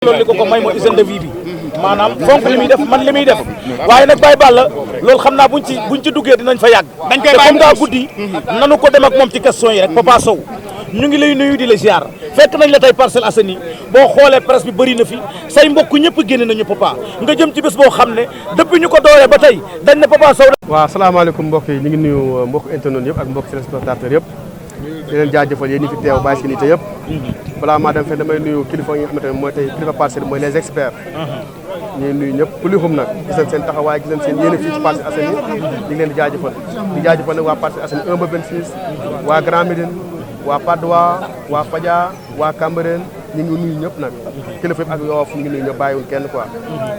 loolu li ko may mooy hygiène de vie bi maanaam fonk li muy def man li muy def waaye nag Baye Balla loolu xam naa buñ ci duggee dinañ fa yàgg te comme daa guddi nanu ko dem ak moom ci question yi rek Papa Sow ñu ngi lay nuyu di la ziar fekk nañ la tey Parcelles Assainies boo xoolee presse bi bëri na fi say mbokk ñëpp génne nañu Papa nga jëm ci bés boo xam ne depuis ñu ko dooree ba tey dañ ne Papa Sow. waaw salaamaaleykum mbokk yi ñu ngi nuyu mbokk internet yëpp ak mbokk téléspectateurs yëpp di leen jaajëfal yéen ñi fi teew bàyyi si nit yëpp balaa maa dem fenn damay nuyu kilifa yi nga xamante ne mooy tey kilifa Parcelles mooy les experts ñuy nuyu ñëpp ku lixum nag gis nañ seen taxawaay gis nañ seen yéene fii ci Parcelles Assainies ñu ngi leen di jaajëfal nag waa Parcelles Assainies 1 ba 26 waa Grand Médine waa Patte d'Oie waa Fadia waa Cambérène ñu ngi nuyu ñëpp nag kilifa yëpp ak Yoff ñu ngi nuyu ñëpp bàyyiwul kenn quoi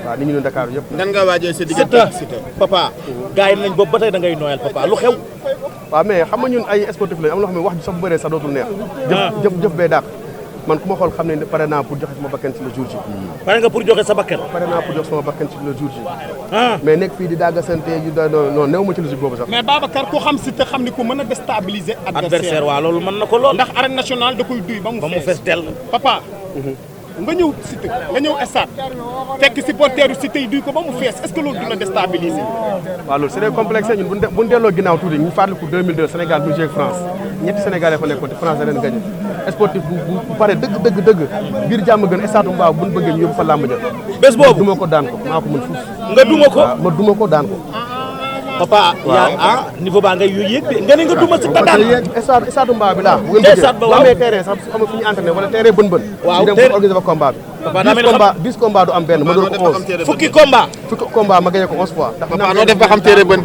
waaw ñu ngi nuyu Dakar yëpp. nan nga waajee sa diggante ak Siteu Papa gars yi nañ boobu ba tey da ngay nooyal Papa lu xew. waaw mais xam nga ñun ay sportif lañ am loo xam ne wax ji sax bu bëree sax dootul neex. jëf bee dàq man ku ma xool xam ne pare naa pour joxe sama bakkan ci le jour ji. pare nga pour joxe sa bakkan. pare naa pour joxe sama bakkan ci le jour ji. mais nekk fii di daggasante yu non néew ma ci logique boobu sax. mais Babacar ku xam Siteu xam ni ku mën a déstabiliser adversaire waaw loolu mën na ko lool. ndax arène nationale da koy duy ba mu fees dell. Papa nga ñëw Siteu nga ñëw stade fekk supporteru Siteu yi duy ko ba mu fees est-ce que loolu dina déstabiliser. waaw loolu c'est des complexes ñun bu ñu delloo ginnaaw tuuti ñu fàttaliku 2002 Sénégal bu ñu France ñetti Sénégalais fa nekkoon te France da leen gagné sportif bu pare dëgg biir jàmm gën stade bu mbaaw bu ñu bëggee ñu yóbbu fa làmb ja bés boobu duma ko daan ko maa ko mën fuuf. nga duma ko ma duma ko daan ko. Papa yaa niveau baa ngay yéeg de nga ne nga duma si tadaan stade mbaaw bi laa bu ngeen bëggee bu amee terrain sax xam nga fu ñu entraîné wala terrain bën waaw ñu dem pour organiser fa combat bi 10 combat du am benn ma doon ko 11 fukki combat ma gagné ko 11 fois ndax noo def ba xam téere bën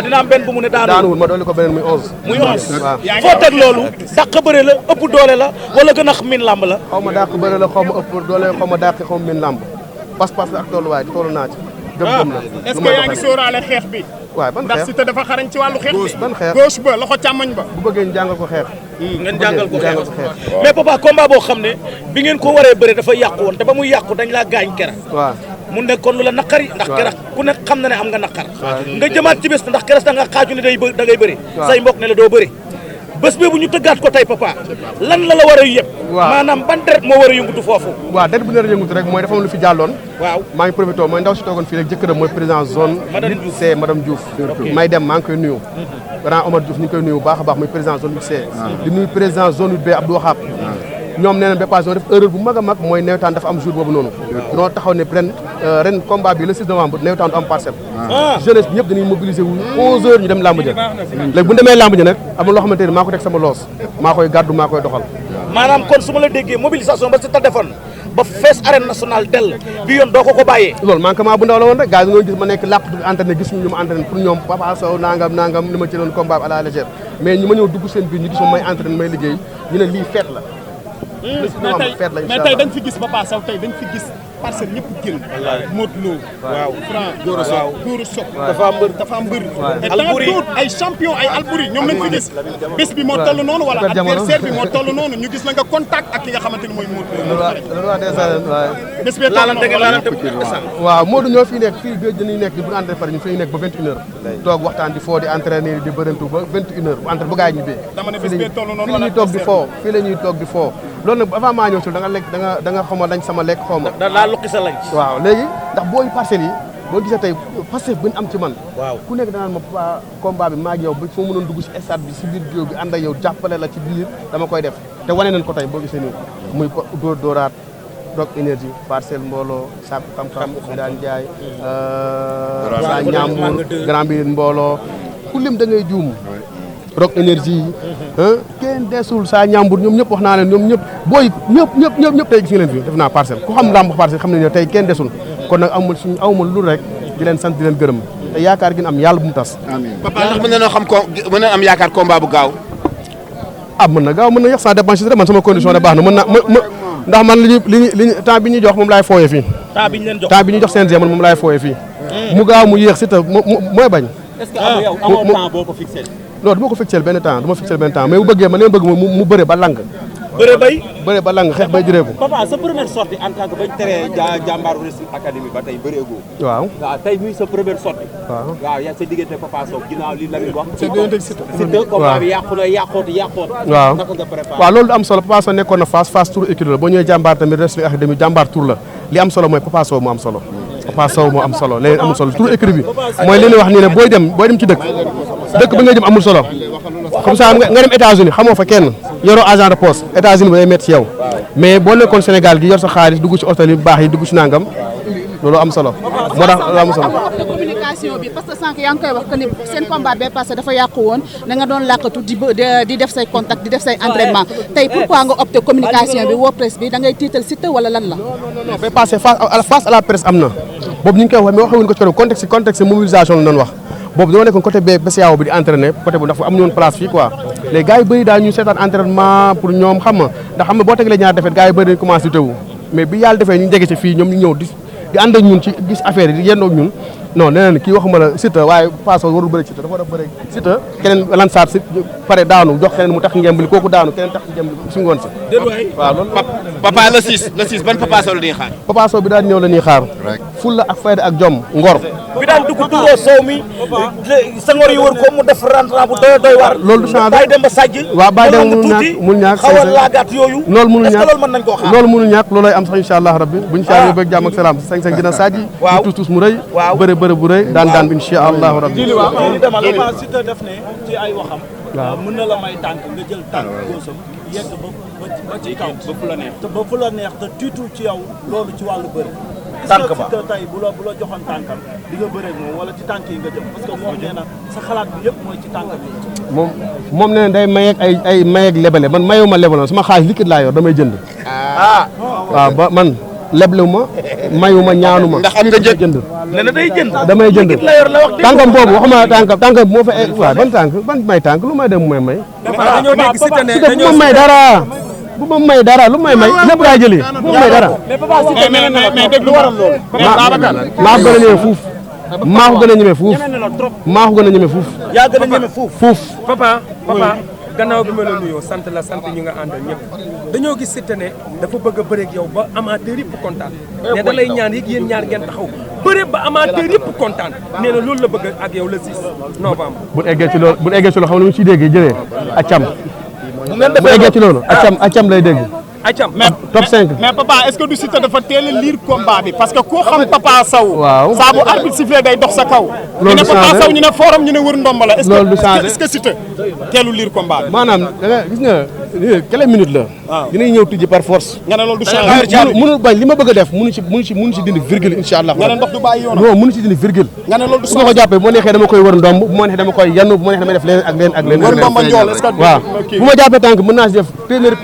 dina am benn bu mu ne daanuwul ma dolli ko beneen muy 11 waaw foo teg loolu dàq bëre la ëpp doole la wala gën a min làmb la xaw ma dàq bëre la xaw ma ëpp doole xaw ma dàq xaw ma min làmb pas-pas la ak tolluwaay toll naa ci gëm-gëm la est-ce que yaa ngi sóoraale xeex bi waaw ban xeex ndax Siteu dafa xarañ ci wàllu xeex ban xeex gauche ba loxo càmmoñ ba bu bëggee ñu jàngal ko xeex ngeen jàngal ko xeex mais Papa combat boo xam ne bi ngeen ko waree bëre dafa yàqu woon te ba muy yàqu dañ laa gaañ kera waaw mu nekkoon lu la naqari ndax kera ku nekk xam na ne am nga naqar nga jëmaat ci bés ndax keres da nga xaaju ne da ngay bëri say mbokk ne la doo bëri bés boobu ñu tëggaat ko tey Papa lan la war a yëpp maanaam ban deret moo war a yëngutu foofu waaw deret bu nar a yëngutu rek mooy dafa am lu fi jàlloon waaw maa ngi profité mooy ndaw si toogoon fii rek jëkkëram mooy président zone C madame Diouf may dem maa ngi koy nuyu grand Omar Diouf ñu ngi koy nuyu bu baax a baax muy président zone 8C di nuyu président zone 8B Abdou Wahab ñoom nee na Bépass def erreur bu mag a mag mooy neewtaan dafa am jour boobu noonu dañoo taxaw ne ren combat bi le 6 novembre neewtaan du am Parcelles jeunesse bi ñëpp dañuy mobiliser wu 11h ñu dem lamb ja léegi bu ñu demee lamb ja nag am na loo xamante ne maa ko teg sama loos maa koy gàddu maa koy doxal maanaam kon su ma la déggee mobilisation ba si ta defoon ba fees arène nationale dell bi yoon doo ko bàyyee loolu manquement bu ndaw la woon rek gars yi nga gis ma nekk làpp entraîné gis ñu ma entraîné pour ñoom Papa Sow nangam ni ma ci doon combat à la légère mais ñu ma ñëw dugg seen biir ñu gis ma may entraîné may liggéey ñu ne lii fête la mais tey dañ fi gis Papa Sow tey dañ fi gis Parcelles ñëpp jël Modou Lo waaw Franc Gora Sock dafa mbër et tant ay champion ay Albouri ñoom lañ fi gis bés bi moo toll noonu wala adversaire bi moo toll noonu ñu gis la nga contact ak ki nga xamante ni mooy Modou Lo bés bi laalante waaw Modou ñoo fii nekk fii géej dañuy nekk bu ñu entraîné pare ñu fi nekk ba 21h toog waxtaan di foo di entraîné di bërantu ba 21h bu entraîné ba gars yi ñu bee fii la ñuy toog di foo fii la ñuy toog di foo loolu nag avant maa ñëw si da nga lekk da nga xaw ma dañ sama lekk xaw ma luqi sa lañ waaw léegi ndax booy Parcelles yi boo gisee tey Pastef bu ñu am ci man waaw ku nekk danaan ma Papa combat bi maa ak yow ba foo mënoon dugg si stade bi si biir géew bi ànd ak yow jàppale la ci biir dama koy def te wane nañ ko tey boo gisee nii muy dóor dóoraat Rock Énergie Parcelles mbooloo Sakku xam-xam daan jaay sa Ñambour Grand Mbir mbooloo ku lim da ngay juum Rock Énergie kenn desul saa Ñambour ñoom ñëpp wax naa leen ñoom ñëpp booy ñëpp tey gis nga leen fi def naa Parcelles ku xam lamb Parcelles xam ne tey kenn desul kon nag amul lu rek di leen sant di leen gërëm te yaakaar gi am yàlla bu mu tas. amiin Papa ndax mën nañoo xam mën na am yaakaar combat bu gaaw. mën na gaaw mën na yàq sans dépense rek man sama condition de baax na mën na ndax man li temps bi ñuy jox moom laay fooyee fii. temps bi ñu jox CNG man moom laay fooyee fii. mu gaaw mu yéex si te mooy bañ. est-ce que amoo temps boo ko fixé. non du ma ko fixé benn temps mais bu bëggee man li ma bëgg mu bëre ba lang. bëre ba lang xeex bay jureeku. Papa sa première sortie en tant que bañ teree jàmbaar Wrestling Academy ba tey bëreegoo. waaw tey muy sa première sortie. waaw yaa sa diggante Papa Sow ginnaaw li la muy wax. sa diggante Siteu combat bi yàqu na yàqoot. waaw naka nga préparé. waaw loolu du am solo Papa Sow nekkoon na Fass Tour écurie la boo ñëwee jàmbaar tamit Wrestling Academy jàmbaar Tour la li am solo mooy Papa Sow moo am solo Papa Sow moo am solo léegi amul solo tout écrit bi mooy li ñuy wax nii ne booy dem ci dëkk bi nga jëm amul solo comme ça nga dem États-Unis xamoo fa kenn yoroo agent de poste États-Unis ba day métti ci yow mais boo nekkoon Sénégal gi yor sa xaalis dugg ci hôtel yu baax yi dugg ci nangam loolu am solo moo tax loolu am solo. communication bi parce que sànq yaa ngi koy wax que ni seen combat bee passé dafa yàqu woon da nga doon làqatu di def say contact di def say entraînement tey pourquoi nga opté communication bi woo presse bi da ngay tiital Siteu wala lan la. non bee passé face à la presse am na boobu ñu ngi koy wax mais waxuñu ko ci contexte mobilisation la doon wax boobu dama nekkoon côté BCEAO bi di entraîner côté bu ndax am ñoon place fii quoi les gars yi bëri daal ñu seetaan entraînement pour ñoom xam nga ndax xam nga boo tegalee ñaar defet gars yi bëri dañu commencé di tëwu mais bi yàlla defee ñu jege ci fii ñoom ñu ñëw di ànd ak ñun ci gis affaire yi di yendoo ak ñun non nee na kii waxuma la Siteu waaye Papa Sow warul bëri Siteu dafa war a bëri Siteu keneen lansaat si pare daanu jox keneen mu tax ngembali kooku daanu keneen tax ngembali si ngoon si waaw loolu Papa le 6 ban Papa Sow la ñuy xaar Papa Sow bi daal ñëw la ñuy xaar fulla ak fayda ak jom ngor bi daan dugg tuuroo Sow mi sangor yi wër ko mu def rentrant bu doy war loolu du changé bàyyi dem ba sàjj waaw bàyyi dem mun ñàkk xaw a laagaat yooyu loolu mënul ñàkk loolu mën nañ koo xaar loolu mënul ñàkk loolay am sax incha allah rabbi buñu sañee bëgg jàmm ak salaam 5-5 dina sàjji ñu tuus mu rëy bëre bu rëy daan bi incha allah rabbi li demal Siteu def ne ci ay waxam mën na la may tànk nga jël tànk góosam yegg ba ci kaw ba fu la neex te tiitu ci yow loolu ci wàllu bëri tànk ba Siteu tey bu la joxoon tànkam di nga bëre moom wala ci tànk yi nga jëm parce que moom nee na sa xalaat bi yëpp mooy ci tànk bi moom nee na day mayeeg ay mayeeg lebale man mayuma lebaloon sama xaalis liquide laa yor damay jënd waaw ba man leblewuma mayuma ñaanuma ndax am nga jënd nee na day jënd damay jënd la yor la wax tànkam boobu waxuma tànkam bu ma fa waaw ban may tànk lu may dem mu may Siteu bu ma may dara bu ma may dara lu may lépp laay jëli bu ma may dara mais dégg lu waral loolu maa ko gën a ñeme fuuf maa ko gën a ñeme fuuf maa ko gën a ñeme fuuf yaa gën a ñeme fuuf papa gannaaw bi ma la nuyoo sant la sant ñu nga àndal ñëpp dañoo gis Siteu ne dafa bëgg a bëre ak yow ba amateur yëpp kontaan ne da lay ñaan yéen ñaar ngeen taxaw bëre ba amateur yëpp kontaan nee na loolu la bëgg ak yow le 6 novembre. bu eggee ci loolu xam nga lu mu ciy dégg jëlee accam bu eggee ci loolu accam lay dégg. Acam top 5 mais papa est-ce que du Siteu dafa teel a lire combat bi parce que koo xam Papa Sow. waaw saa bu arbitre sifflé day dox sa kaw. loolu du changé ñu ne Papa Sow ñu ne forum ñu ne wër ndomba la. loolu du changé est-ce que Siteu teelu lire combat bi. maanaam da nga gis nga quelques minutes la. waaw dinañ ñëw tijji par force. nga ne loolu du changé. mënul bañ li ma bëgg a def mënu ci dindi virgule incha allah. nga ne ndox du bàyyi yoonam. non mënu ci dindi virgule. nga ne loolu du su ma ko jàppee bu ma neexee dama koy wër ndomb bu ma neexee dama koy yann bu ma neexee damay def leneen ak leneen. wër ndomba njool est-ce que waaw bu ma jàppee tànk mën naa si def téeméeri